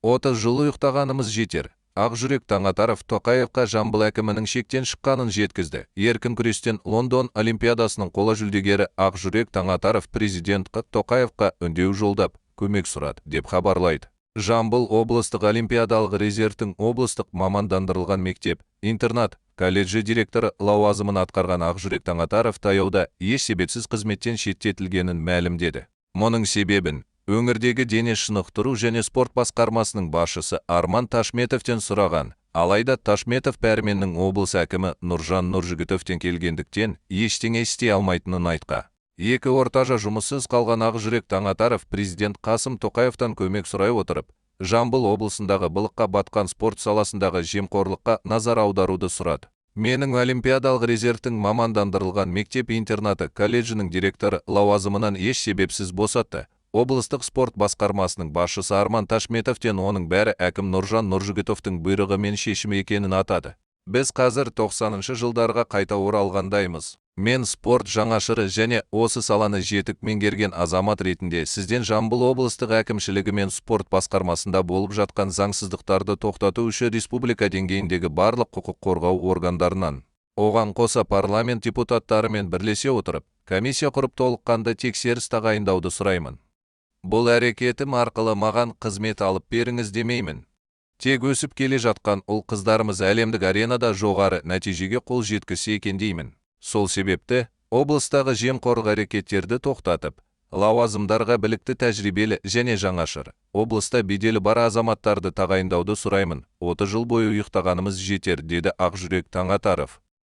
30 жыл ұйықтағанымыз жетер. Ақжүрек Таңатаров Тоқаевқа Жамбыл әкімінің шектен шыққанын жеткізді. Еркін күрестен Лондон Олимпиадасының қола жүлдегері Ақжүрек Таңатаров президент Тоқаевқа үндеу жолдап, көмек сұрады, деп хабарлайды. Жамбыл облыстық олимпиадалық резервтің облыстық мамандандырылған мектеп, интернат, колледжі директоры лауазымын атқарған Ақжүрек Таңатаров таяуда еш себепсіз қызметтен шеттетілгенін мәлімдеді. Мұның себебін өңірдегі дене шынықтыру және спорт басқармасының басшысы Арман Ташметовтен сұраған. Алайда Ташметов пәрменнің облыс әкімі Нұржан Нұржігітовтен келгендіктен ештеңе істей алмайтынын айтқан. Екі ортажа жұмыссыз қалған Ақжүрек Таңатаров президент Қасым Тоқаевтан көмек сұрай отырып, Жамбыл облысындағы былыққа батқан спорт саласындағы жемқорлыққа назар аударуды сұрады. Менің олимпиадалық резервтің мамандандырылған мектеп-интернаты колледжінің директоры лауазымынан еш себепсіз босатты. Облыстық спорт басқармасының басшысы Арман Ташметовтен оның бәрі әкім Нұржан Нұржігітовтің бұйрығы мен шешімі екенін атады. Біз қазір 90-шы жылдарға қайта оралғандаймыз. Мен спорт жаңашыры және осы саланы жетік меңгерген азамат ретінде сізден Жамбыл облыстық әкімшілігі мен спорт басқармасында болып жатқан заңсыздықтарды тоқтату үшін республика деңгейіндегі барлық құқық қорғау органдарынан, оған қоса парламент депутаттарымен бірлесе отырып, комиссия құрып толыққанды тексеріс тағайындауды сұраймын. Бұл әрекетім арқылы маған қызмет алып беріңіз демеймін. Тек өсіп келе жатқан ұл-қыздарымыз әлемдік аренада жоғары нәтижеге қол жеткізсе екен деймін. Сол себепті облыстағы жемқорлық әрекеттерді тоқтатып, лауазымдарға білікті, тәжірибелі және жаңашыр, облыста беделі бар азаматтарды тағайындауды сұраймын. 30 жыл бойы ұйықтағанымыз жетер, деді Ақжүрек Таңатаров.